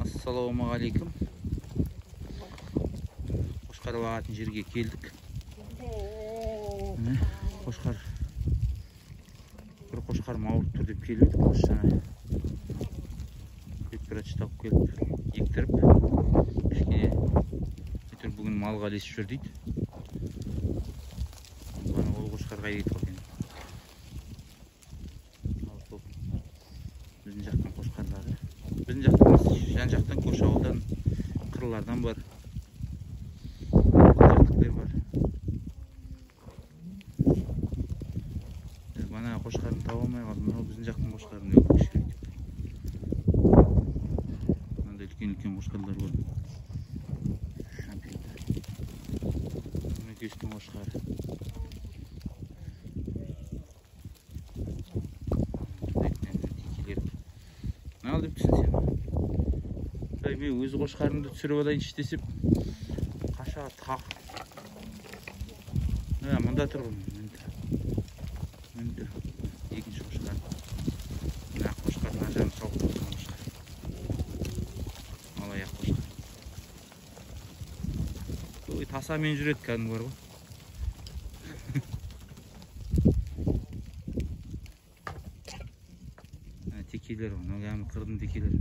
Ассалаумағалейкум. Қошқар бағатын жерге келдік. Міне қошқар, бір қошқарым ауырып тұр деп келіп едік. Осы жаңа ветврач тауып келіп ектіріп, кішкене әйтеуір бүгін малға ілесіп жүр дейді. Ана ол қошқар қайда кетіп қалған? Ал сол біздің жақтың қошқарлары. Біздің жақтан емес, жан жақтан, көрші ауылдан, қырлардан бар. Жақтықтар бар. Бана қошқарын таба алмай қалдым. Мынау біздің жақтың қошқарын өкініш керек деп. Мынандай үлкен-үлкен қошқарлар бар. Шампиондар. Мына қошқары. Ал деп түсін сен. Мен өз қошқарымды түсіріп алайыншы десем, қаша тақ. Мында тұр ғой, мында тұр. Екінші қошқар. Мына қошқар мына жағын шауып тұрған қошқар. Ал аяқ қошқар. Ой, тасамен жүреді кәдімгі бар ғой. Текелер ғой, мынау кәдімгі қырдың текелері.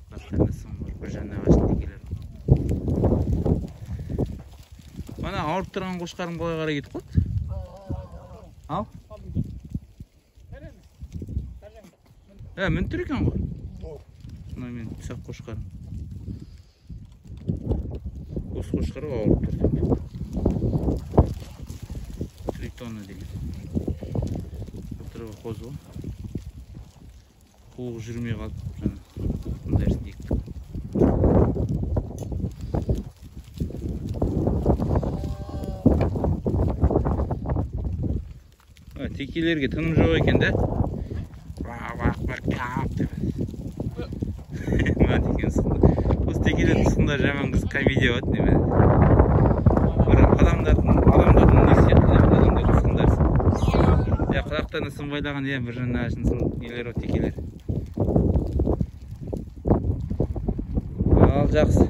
Қастарында сым бар, бір жан ағаштың текелері. Мана ауырып тұрған қошқарым қалай қарай кетіп қалды? Ал? Мініп тұр екен ғой. Мына мен ұсақ қошқарым. Осы қошқар ауырып тұр деп. Тритона деген. Былтырғы қозы ғой. Қуық жүрмей қалып, жаңа қуықтың дәрісін ектік. Текелерге тыным жоқ екен да? Бақ, бақ, қап деп. Мына текенің сында. Осы текелердің сында жаман қызық комедия болады неме. Бір адамдардың не сияқты, адамдардың сындары. Я құлақтарына сын байлаған, я бір жан ағашының сын нелері бар, текелер. Ал жақсы.